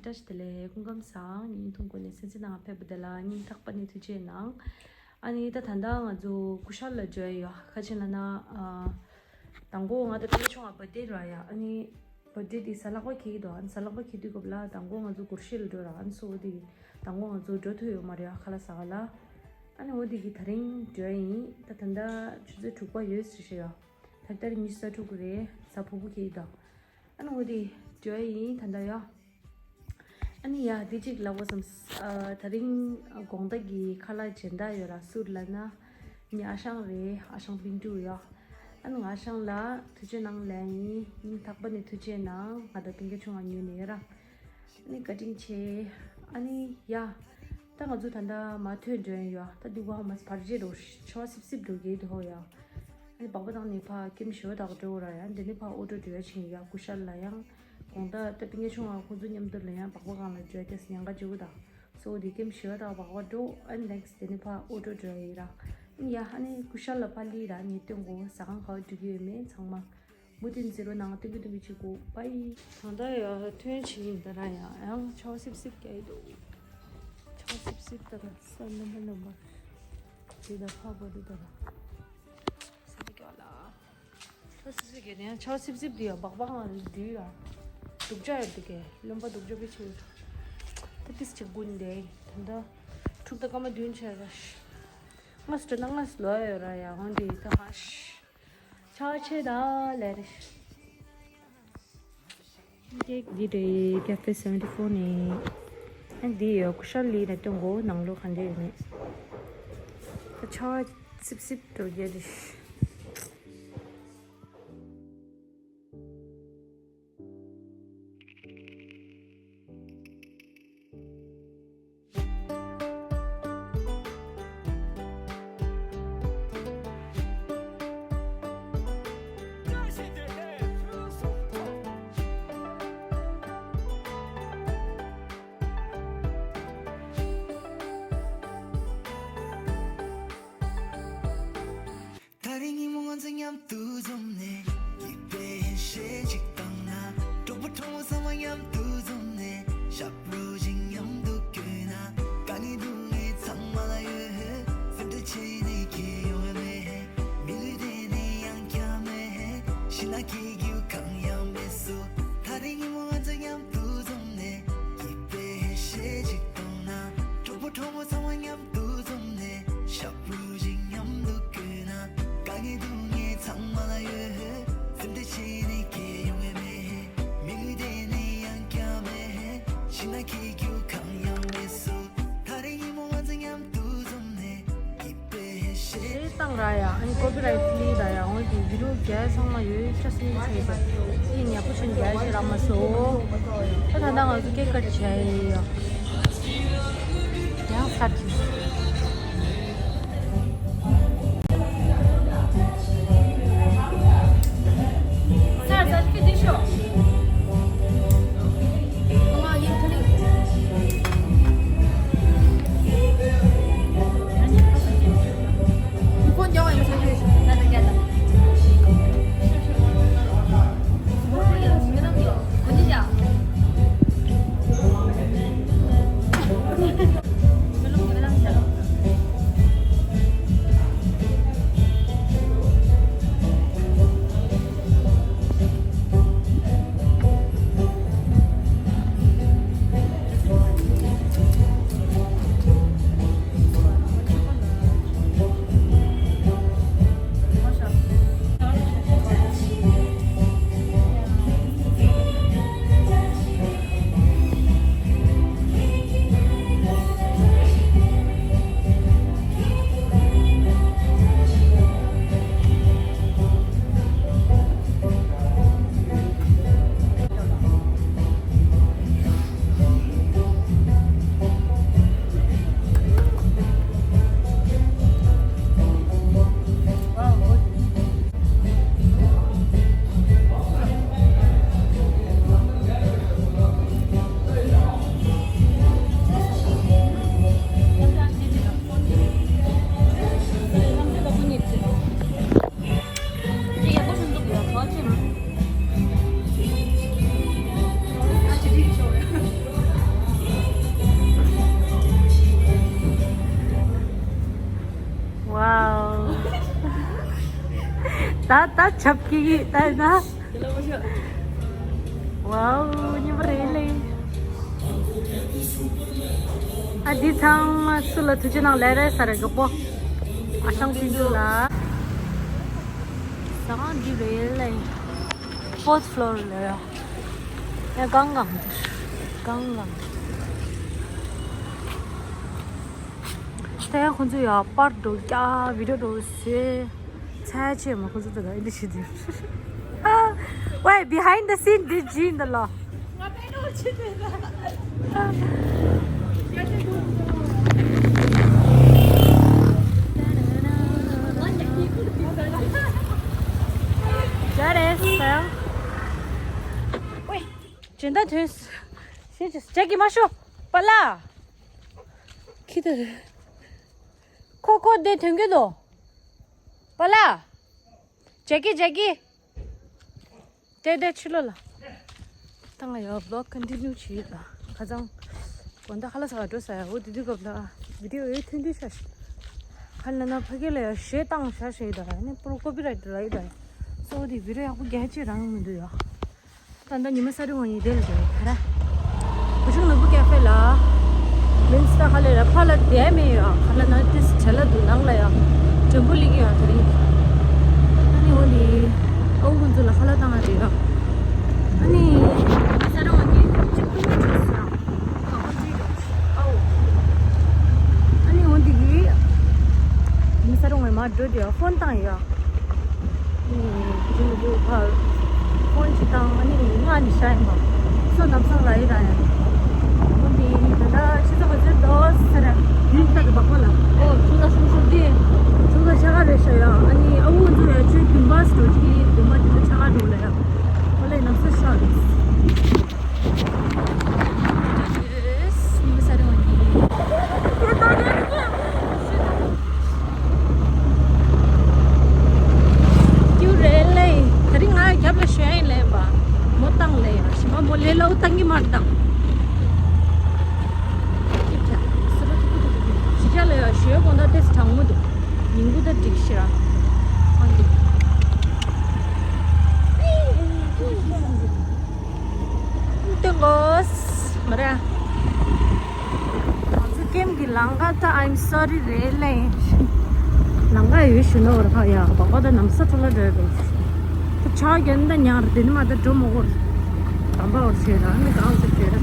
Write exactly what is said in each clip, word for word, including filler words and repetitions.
བཀྲ་ཤིས་བདེ་ལེགས། སྐུ་ཁམས་བཟང་། བརྙན་ཐུང་སྒོ་ནས་གསན་གཟིགས་གནང་བ་ཕེབས་པ་དེ་ལ་སྙིང་ཐག་པ་ནས་ཐུགས་རྗེ་གནང་། ཨ་ནི་ད་ད་ལྟ་ང་ཚོ་ཀུ་ཤལ་ལ་འགྲོ་ཡ་ཡོད། ག་ཅི་ལབ་ན། ཨ། མདང་དགོང་ང་དང་ཏིང་ཆུང་ང་བར་ཐི་ཌེ་རེད་ཡ། ཨ་ནི་བར་ཐི་ཌེ་དེ་གཟའ་ལྷག་པ་འཁེལ་གྱི་འདུག་ཨ་ནི་གཟའ་ལྷག་པ་འཁེལ་དུས་སྐབས་ལ་མདང་དགོང་ང་ཚོ་གུ་ཤྲི་ལ་འགྲོ་ར། ཨ་ནི་སོ་དེ་མདང་དགོང་ང་ཚོ་འགྲོ་ཐུབ་ཡོད་མ་རེད་ཡ། ཁ་ལག་ཟ་ག་ལ། ཨ་ནི་འོ་དེ་གི་ད་རིང་འགྲོ་ཡ་ཡིན། ད་ད་ལྟ་ཆུ་ཚོད་དྲུག་པ་ཡོད་ཟེར་ཤག་ཡ། ད་ལྟ་རིང་ཉི་ཤུ་རྩ་དྲུག་རེད། གཟའ་ཕུར་བུ་འཁེལ་གྱི་འདུག་ཨ་ནི་འོ་དེ་འགྲོ་ཡ་ཡིན་ད་ལྟ་ཡ། ཨ་ནི་ཡ་དེ་གཅིག་ལབ་དགོས་བསམ། ཨ། ད་རིང་དགོང་དག་གི་ཁ་ལག་སྦྱིན་བདག་ཡོད་ར། སུ་ལབ་ན་ངའི་ཨ་ཞང་རེད། ཨ་ཞང་པིན་ཀྲུ་ཡ། ཨ་ནི་ང་ཨ་ཞང་ལ་ཐུགས་རྗེ་གནང་ལབ་ཡིན། སྙིང་ཐག་པ་ནས་ཐུགས་རྗེ་གནང་། ང་དང་ཏིང་ཆུང་ང་ཉོས་ནས་ཡོད་ར། ཨ་ནི་བཀའ་དྲིན་ཆེ། ཨ་ནི་ཡ། ད་ང་ཚོ་ད་ལྟ་མ་ཐོན་འགྲོ་ཡ་ཡོད། ད་འདི་གོ་ཧ་མ་སི་བར་རྗེས་འགྲོ། ཆར་པ་སིབ་སིབ་འགྲོ་གི་འདུག་ཧོ་ཡ། ཨ་ནི་སྦག་སྦག་བཏང་ནས་ཕར་ཀེམ་ཞི་བ་དག་འགྲོ་ར་ཡ། འདི་ནས་ཕར་ཨོ་ཊོ་འགྲོ་ཡ་ཕྱིན་ཡ། ཀུ་ཤལ་ལ་ཡང་། དགོང་དག་ད་ཏིང་ཆུང་ང་ཁོང་ཚོ་མཉམ་དུ་ལ་ཡང་སྦག་སྦག་སྒང་ལ་འགྲོ་ཡ་ཏེས་ཉེན་ཁ་ཆེ་བོ་དང་། སོ་དེ་ཀེམ་ཞི་བ་དག་སྦག་སྦག་འགྲོ། ཨ་ནི་ནེག་སི་དེ་ནས་ཕར་ཨོ་ཊོ་འགྲོ་ཡ་ཡིན་ར། ཡ། ཨ་ནི་ཀུ་ཤལ་ལ་ཕར་སླེབས་ར། ངས་སྟོན་གོ་ཟ་ཁང་ག་བ་འགྲོ་གི་ཡོད་མེད་ཚང་མ། མུ་མཐུད་ཟེར་བ་ནང་སྟོན་གི་སྟོན་གི་བྱེད་དགོས། པའི། ད་ལྟ་ཡ་ཐོན་བྱེད་ཡིན་ད་ར་ཡ། ཡང་ཆར་པ་སིབ་སིབ་རྒྱག་གི་འདུག་ཆར་པ་སིབ་སིབ་ད་ར་ས་རྣམ་པ་རྣམ་པ་དེ་ད་ཕ་བ་དེ་ད་ར་ས་དེ་རྒྱག་ལ། ཆར་པ་སིབ་སིབ་རྒྱག་ནས་ཡང་ཆར་པ་སིབ་སིབ་དེ་ཡ་སྦག་སྦག་ང་ལ་འདུས་ཡ། སྡུག་ཅག་ཡོད་འདུག་གས། རློན་པ་སྡུག་ཅག་པོ་ཆེ་ཡོད། ད་ཏིས་ཅིག་དགུན་དེ་ད་ལྟ་ཕྲུག་ད་སྐར་མ་བདུན་ཆགས་ར། ཤི། ང་སི་ཏྲ་ན་ང་སི་ལོ་ཡ་ཡོད་ར་ཡ། འོན་ཏེ་ད་ཧ་ཤི། ཆར་པ་ཆེ་ད་ལས་རེད། ཀེག་འདི་རེད། ཀེ་ཕེ་སེ་ཝེན་ཊི་ཕོར་ནས། ཨ་འདི་ཡོད། ཀུ་ཤལ་ལི་ནས་སྟོན་གོ་ནང་ལོགས་ག་འདྲ་ཡོད་མེད། ད་ཆར་པ་སིབ་སིབ་འགྲོ་རྒྱུ་རེད། ད་རིང་ཉིན་མོ་ང་ཚོ་མཉམ་དུ་འཛོམས་ནས། སྐྱིད་པའི་ཞལ་ཞིག་བཏང་ན། གྲོགས་པོ་གྲོགས་མོ་ཚང་མ་མཉམ་དུ་འཛོམས་ནས། ཞབས་བྲོ་ཞིག་མཉམ་དུ་བརྐྱངས་ན། དཀའ་ངལ་སྡུག་བསྔལ་ཚང་མ་ལ་ཡོད། སེམས་ཁྲལ་བྱས་ནས་ཁྱད་ཡོང་བ་མེད། མི་ལུས་དེ་ནི་ཡང་བསྐྱར་མེད། ཕྱི་ནང་གི་རྒྱུ་གང་ཡང་མེད་སོ། ད་རིང་ཉིན་མོ་ང་ཚོ་མཉམ་དུ་འཛོམས་ནས། སྐྱིད་པའི་ཞལ་ཞིག་བཏང་ན། གྲོགས་པོ་གྲོགས་མོ་ཚང་མ་མཉམ་དུ་འཛོམས་ནས། ཞབས་བྲོ་ཞིག་མཉམ་དུ་བརྐྱངས་ན། དཀའ་ངལ་སྡུག་བསྔལ་ཚང་མ་ལ་ཡོད། སེམས་ཁྲལ་བྱས་ནས་ཁྱད་ཡོང་བ་མེད། མི་ལུས་དེ་ནི་ཡང་བསྐྱར་མེད། ཕྱི་ནང་གི་རྒྱུ་གང་ཡང་མེད་སོ། ད་རིང་ཉིན་མོ་ང་ཚོ་མཉམ་དུ་འཛོམས་ནས། སྐྱིད་པའི་ཞལ་བཏང་ར་ཡ། ཨ་ནི་ཀོ་པི་རའེ་ཊི་ལི་ར་ཡ། འོན་ཏེ་བི་ཌིའོ་རྒྱག་ཚང་མ་ཡོད་ཤ་སི་ཚེ་ཡོད། ཨི་ཉག་པོ་ཆེན་རྒྱག་ཞེ་རག་མ་སོ། ད་ད་ལྟ་ང་ཚོ་ཀེག་ཀཊ་བྱས་ཡོད། ཡང་ཚར་གྱི། ད་ད་ཆབ་ཀྱི་ད་ན། ཝའོ་ཉི་མ་རེད་ལེ། ཨ་འདི་ཚང་མ་སུ་ལ་ཐུགས་རྗེ་གནང་ལེ་རེད་ས་རེད་གོ་པོ། ཨ་ཞང་ཕིན་ཏུ་ལ། ཟ་ཁང་འདི་རེད་ལེ། Fourth floor ལ་ཡ། ཡ་གང་གང་འདིར། གང་གང་། ད་ཡ་ཁོང་ཚོ་ཡ་པར་འགྲོ་རྒྱ་བི་ཌིའོ་འགྲོ་ཟེར། ཚ་ཆེ་མ་ཁོང་ཚོ་ད་ག་ཨིན་ཌི་ཤི་འདིར། Wait, behind the scene འདི་ཇི་འདི་ལ། ཇ་རེད་ཟེར། ཝེ། ཇན་ད་ཐོན། ཤེས་ཅི་ཇ་གི་མ་ཤོ། པ་ལ། ཁི་ད། ཁོ་ཁོ་དེ་ཐོན་གི་དོ། པ་ལ། ཇ་གི་ཇ་གི། དེ་དེ་ཕྱི་ལོགས་ལ། ད་ང་ཡང་བི་ལོག་ཀོན་ཊི་ནིའུ་བྱེད་ཡོད་ལ། ཁ་སང་། དགོང་དག་ཧ་ལ་ས་ག་འགྲོ་ས་ཡ། འོ་དེ་དུས་སྐབས་ལ། བི་ཌིའོ་ཨེ་ཐོན་དུས་ཤ་ཤ། ཧ་ལ་ན་ཕ་གི་ལ་ཡ་གཞས་བཏང་ཤ་ཤ་ཡོད་ད་ཡ་ནི་པོ་རོ་ཀོ་པི་རའེ་ཊི་ར་ཡོད་ད་ཡ། སོ་དེ་བི་ཌིའོ་ཡག་པོ་རྒྱ་ཆེ་རང་མི་འདུག་ཡ། ད་ལྟ་ཉི་མ་གསར་རིང་བ་ཡིན་དེ་ལ་དེ་ཁ་ར། བུ་ཆུང་ནོར་བུ་ཀེ་ཧྥེ་ལ། མིན་སི་ད་ཧ་ལས་ར་ཕ་ལ་བསྡད་མེད་ཡ། ཁ་ལ་ན་ཏིས་བྲེལ་ལ་འདུག་ནང་ལ་ཡ། དྲོན་པོ་ལིག་ཡ་དེ་རིང་། ཨ་ནི་འོ་ནི། ཨོ་ཁོང་ཚོ་ལ་ཁ་ལ་བཏང་ང་དེ་ཡ། ཨ་ནི། གསར་རིང་བ་ངས་གཅིག་པུ་ཉོས་བྱུང་སོང་། ཨོ། ཨ་ནི་འོ་འདི་གི། མི་ས་རུང་བའི་མ་འགྲོ་དེ་ཡ་ཕོན་བཏང་ཡ། ཨ་ནི་འདི་ནི་འདུག་ཕ། ཕོན་ཅིག་བཏང་ཨ་ནི་ང་ནི་ཤ་ཡིན་པ། སོ་ནམ་སང་ལ་ཡི་ར་ཡ། འོ་འདི་ད་ལྟ་ཆུ་ཚོད་ག་ཚོད་འདུག་ཟེར། ཡུན་ཏག་གི་བག་པ་ལ། ཨོ་ཆུ་ཚོད་སུམ་ཅུ་འདི། ཆུ་ཚོད་ཕྱེད་ཀ་རེད་ཤ་ཡ། ཨ་ནི་ཨ་ཁུ་ཚོ་ཡ་ཆུ་རྒྱུན་པ་སུ་འགྲོ་གི་རྒྱུན་པ་དེ་ཚོ་ཕྱེད་ཀ་འགྲོ་ལ་ཡ། ཨོ་ལེ་ནམ་སང་ཤ་རེད། ཀྱུ་རེད་ལེ། དེ་རིང་ང་རྒྱབ་ལ་ཞོན་ཡིན་ལེ་བ། མོ་བཏང་ལེ་ཡ། ཞི་མ་མོ་ལེ་ལོ་བཏང་གི་མར་བཏང་། ཞི་ཅ་ལེ་ཡ་ཞོན་གོང་ད་ཏེས་གྲང་མོ་འདུག་ཉིན་གུང་ད་འགྲིག་ཤི་ར། ཨ་འདུག་སྟོན་གོ་མ་ར། ང་ཚོ་ཀེམ་གྱི་ལམ་ཁ་ད་I'm sorry རེད་ལེ། ལམ་ཁ་ཡོད་ཞུ་ནོ་བར་ཁ་ཡ་བག་པ་ད་ནམ་ས་ཐོ་ལ་འགྲོ་རེད། ད་ཆ་རྒྱན་ད་ཉང་རེད་དེ་ནི་མ་ད་འགྲོ་མོ་གོ་རེད། དམ་པ་འོར་ཤེས་ར་ནི་གང་ཟེར་ཤེས་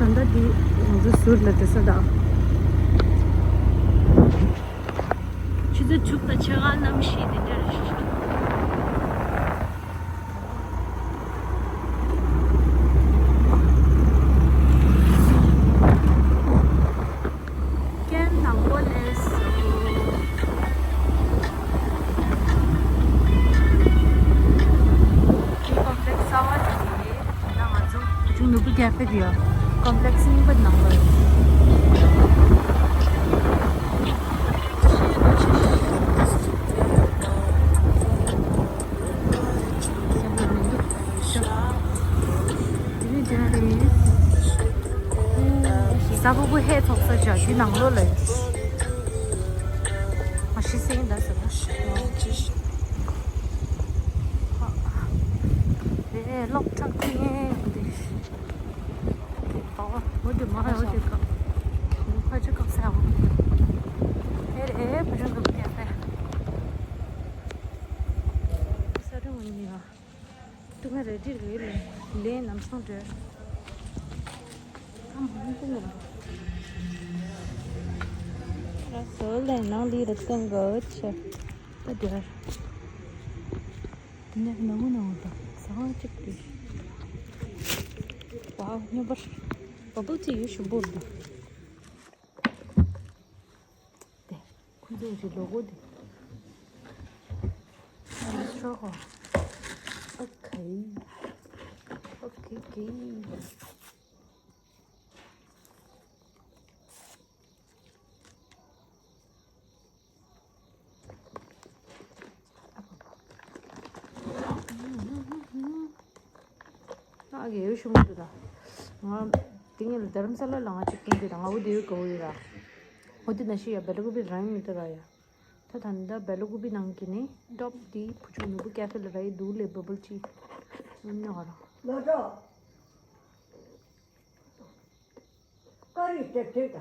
ར། ད་ད་འདི་ང་ཚོ་ཟུར་ལ་འགྲོ་ས་ད། ཆུ་ཚོད་དྲུག་དང་ཕྱེད་ཀ་གནམ་གཤིས་དེ་འདྲ་རེད་ཤག་ཀེམ་དང་པོ་སླེབས་སོང་། འདི་ཀོམ་པེལེགས་གསར་པ་ཅིག་རེད། ད་ང་ཚོ་བུ་ཆུང་ནོར་བུ་ཀེ་ཧྥེ་དེ་ཡ་ཀོམ་པེལེགས་རྙིང་པ་ནང་ལ་ཡོད། ས་ཕོ་བོ་ཧེ་ཚོགས་ས་བཞག་དེ་ནང་ལོགས་ལ་ཡོད། མ་ཤི་སེང་ད་ཟེར་ན། དེ་གློག་ཁྲག་ཐིང་ངེ་འདི། ཨོ་འོ་དེ་མ་ཡོད་དེ་ཀ། ཁ་ཅིག་ཀ་ས་ཡོད། ཨེ་རེད་བུ་ཆུང་གི་བུ་ཀེ་ཧྥེ། ས་རུ་ངོ་ཉི་ཡ། ཏུ་ང་རེ་ཌི་རེད་ལེ། ལེ་ནམ་སང་འདྲ། ཨམ་ཧུང་ཀུ་ངོ་། ར་སོ་ལེ་ནང་ལི་ར་སེང་གོ་ཆེ། ད་འདྲ། དེ་ནས་ནང་ངོ་ནང་ངོ་དང་ཟ་ཁང་གཅིག་དེ། ཝའོ་སྨྱོན་པར། བ་བུ་ཙི་ཡུ་ཤུ་བོར་དང་། དེ། ཁོ་ཚོའི་རི་ལོ་གོ་དེ། ཨོ་ཁེ། ཨོ་ཁེ་ཁེ། ང་གི་ཡོད་ཤུ་མོ་དུ་ད། ང་དེ་ཉིན་ལ་དྷ་རམ་ས་ལ་ལ་ང་ཅིག་སྐྱེལ་དུས་ད་ང་འུ་དེ་ཡོད་ག་འུ་ཡོད་ར། འུ་དེ་ན་ཤི་ཡ་བེ་ལ་གུ་བི་རང་མི་དུ་ར་ཡ། ད་ད་ནི་ད་བེ་ལ་ཀུ་པི་ནང་གི་ནི་ཊོབ་འདི་བུ་ཆུང་ནོར་བུ་ཀེ་ཧྥེ་ལ་རག་ཡོད་འདུག་ལེ། བ་བལ་ཊི། ཨ་ནི་ཨ་ར། ལོ་ཏོ། ཀ་རི་དེ་དེ་ད།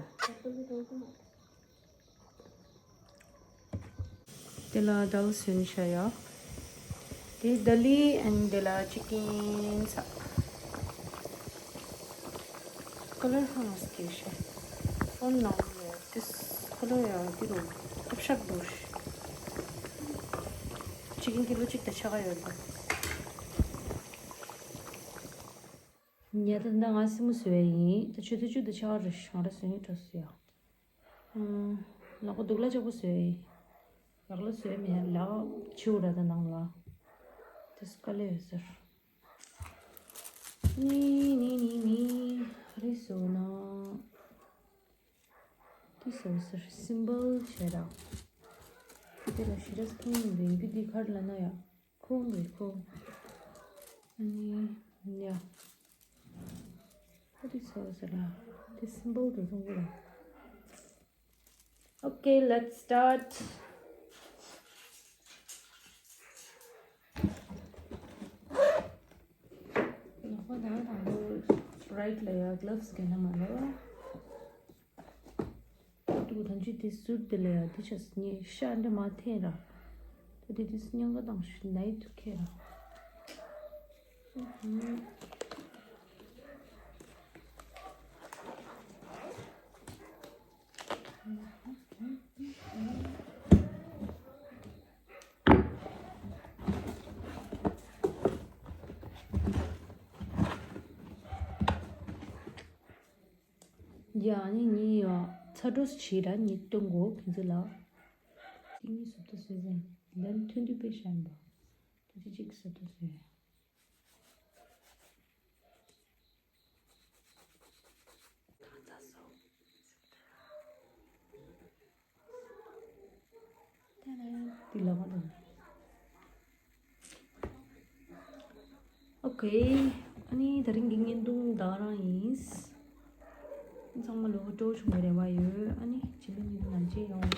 དེ་ལ་དལ་སོན་ཤ་ཡ། དེ་དལ་ལི་ཨེན་དེ་ལ་ཅི་ཀིན་ས། ཀ་ལར་ཧང་སྐྱེ་ཤ། ཨོན་ནང་ལ་དེ་ཀ་ལར་ཡ་དེ་རུ་ཐབ་ཤག་འདུག་ཅི་ཀིན་ཀི་ལོ་གཅིག་དང་ཕྱེད་ཀ་ཡོད་འདུག་ཉལ་ཐ་ད་ང་སྲིན་མོ་བཟོས་ཡིན། ད་ཆུ་ཚོད་བཅུ་དང་ཕྱེད་ཀ་རེ་ང་ར་བཟོས་ཡིན་འགྲོ་སོ་ཡ། ཨང་། ལག་པ་སྡུག་ལ་ལྕགས་པོ་བཟོས་ཡིན། ལག་ལ་བཟོས་མེད་ལག་ཆུ་ར་ད་ནང་ལ། དེ་སྐ་ལེ་ཡོད་ཟེར། ནི་ནི་ནི་ནི། རི་བཟོ་ན། དེ་བཟོ་ཟེར་སིམ་པལ་བྱས་ར། དེ་ལ་ཞི་ར་སྐྱིན་རིང་རྒྱུ་འདི་གར་ལ་ན་ཡ། ཁོང་རེད་ཁོང་། ཨ་ནི་ཡ། ཨ་དེ་ཚོ་ཟེར་ལ། དེ་སིམ་པལ་དུ་སོང་གི་ལ། Okay, let's start. ནག་པ་དང་དང་པོ་རའིཊ་ལ་ཡ་གི་ལབ་སི་གན་ན་མ་ལོ། ཏུ་ཐམས་ཅད་དེ་ཟུར་དེ་ལ་ཡ་དེ་ཆ་སྙེ་ཤ་འདྲ་མ་ཐེན་ར། ད་དེ་དུས་སྙང་ག་དང་ཤུ་ནའི་ཐུ་ཁེ་ར། ཡ་ནི་ནི་ཡ་ཚ་གྲོས་བྱེད་ར་ནི་སྟོན་གོ་ཁྱེད་ཚོ་ལ། དེ་གཉིས་སུབ་ཏུ་སོས་ཟིན་ལན་ཐུན་དུ་པེ་ཤན་པ། དེ་གཅིག་སུབ་ཏུ་སོས། གང་ཚ་སོ། དེ་ལ་མ་དང་། ཨོ་ཁེ། ཨ་ནི་དེ་རིང་གི་བརྙན་ཐུང་ད་ག་རང་ཡིན། ཚང་མ་ལོ་སྤྲོ་བྱུང་བའི་རེ་བ་ཡོད། ཨ་ནི་རྗེས་མའི་བརྙན་ཐུང་ནང་མཇལ་ཡོང་།